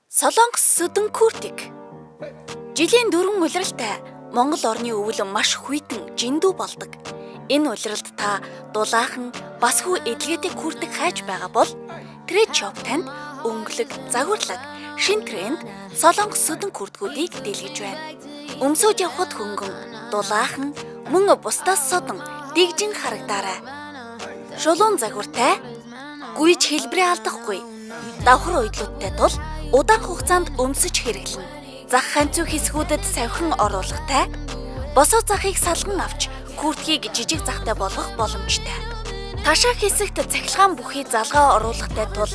Солонгос сүдэн күртик. Жилийн дөрвөн улиралтай Монгол орны өвөл маш хүйтэн жиндүү болдог. Энэ улиралд та дулаахан басгүй эдлгээтэй күртик хайж байгаа бол Trade Shop танд өнгөлөг, загварлаг, шин тренд Солонгос сүдэн күртгүүдийг дийлгэж байна. Өмсөж явхад хөнгөн, дулаахан, мөн бусдаас содон дэгжин харагдаарай. Шулуун загвартай, гүйж хэлбэрээ алдахгүй, давхар уйдлуудтай тул удаан хугацаанд өмсөж хэрэглэнэ. Зах ханцуу хэсгүүдэд савхин оруулахтай, босоо захыг салган авч күртгийг жижиг захтай болгох боломжтой. Ташаа хэсэгт цахилгаан бүхий залгаа оруулахтай тул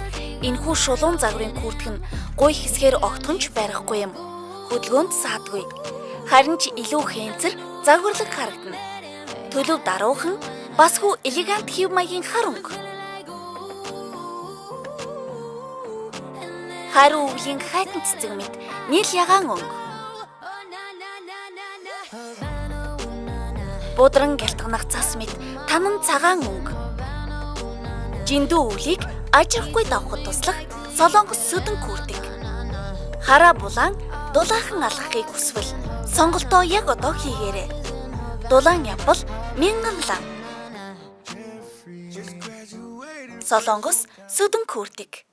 энэхүү шулуун загварын күртг нь гуй хэсгээр огтхонч барихгүй юм. Хөдөлгөөнд саадгүй. Харин ч илүү хэнцэр загварлаг харагдана. Төлөв даруухан, басгүй элегант хэв маягийн хар өнгө. Хариу өвлийн хайтан цэцэг мэт нийл ягаан өнгө. Будран гялтганах цас мэт танан цагаан өнгө. Жиндүү өвлийг ажрахгүй давхад туслах Солонгос сүдэн күртик. Хараа булаан дулаахан алхахыг хүсвэл сонголтоо яг одоо хийгээрэй. Дулаан явбал мянган лам. Солонгос сүдэн күртик.